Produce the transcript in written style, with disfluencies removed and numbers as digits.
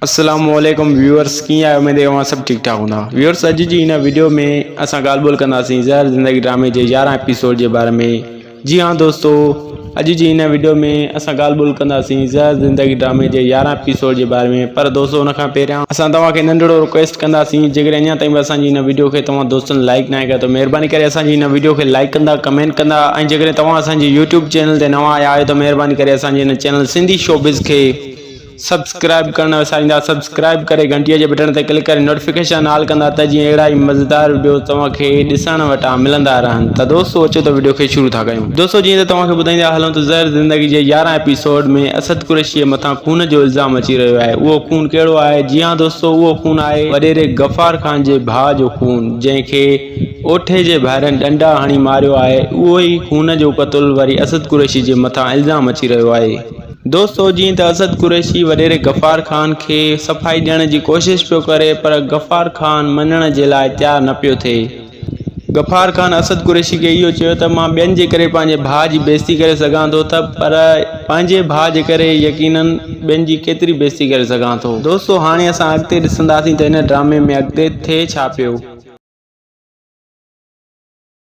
السلام عليڪم ويورس ڪيئن آهيو اميد اوهان سڀ ٺيڪ ٺاڪ هوندا ويورس اڄ جي هن وڊيو ۾ اسان ڳالهه ٻولهه ڪنداسين زهر زندگي ڊرامي جي 11 ايپيسوڊ جي باري ۾ جي ها دوستو اڄ جي هن وڊيو ۾ اسان ڳالهه ٻولهه ڪنداسين زهر زندگي ڊرامي جي 11 ايپيسوڊ جي باري ۾ پر دوستو ان کان پهريان اسان توهان کي ننڍڙو رڪويسٽ ڪنداسين جيڪڏهن اڃا تائين به اسان جي هن وڊيو کي توهان دوستن لائڪ ناهي ڪيو ته مهرباني ڪري اسان جي هن وڊيو کي لائڪ ڪندا ڪمينٽ ڪندا ۽ جيڪڏهن توهان اسان جي يوٽيوب چينل تي نوان آيا آهيو ته مهرباني ڪري اسان جي هن چينل سنڌي شوبز کي سبسڪرائب ڪرڻ نه وساريندا سبسڪرائب ڪري گهنٽي جي بٽڻ تي ڪلڪ ڪري نوٽيفڪيشن آل ڪندا ته جيئن اهڙا ئي مزيدار وڊيوز توهان کي ڏسڻ وٽان ملندا رهن ته دوستو اچو ته وڊيو کي شروع ٿا ڪيون دوستو جيئن ته توهان کي ٻڌائيندا هلون ته زهر زندگي جي 11 ايپيسوڊ ۾ اسد قريشي جي مٿان خون جو الزام اچي رهيو آهي اهو خون ڪهڙو آهي جي ها دوستو اهو خون آهي وڏيري غفار خان جي ڀاء جو خون جنهن کي اوٺي جي ڀائرن ڏنڊا هڻي ماريو آهي اهو ئي خون جو قتل وري اسد قريشي جي مٿان الزام اچي رهيو آهي. دوستو جيئن ته اسد قريشي وڏيري غفار خان کي صفائي ڏيڻ جي ڪوشش پيو ڪري پر غفار خان مڃڻ جي لاء تيار نه پيو ٿئي. غفار خان اسد قريشي کي اهو چيو ته مان ٻين جي ڪري پنهنجي ڀاء جي بيعزتي ڪري سگهان ٿو ته پر پنهنجي ڀاء جي ڪري يقينن ٻين جي ڪيتري بيعزتي ڪري سگهان ٿو. دوستو هاڻي اسان اڳتي ڏسنداسين ته هن ڊرامي ۾ اڳتي ٿئي ڇا پيو.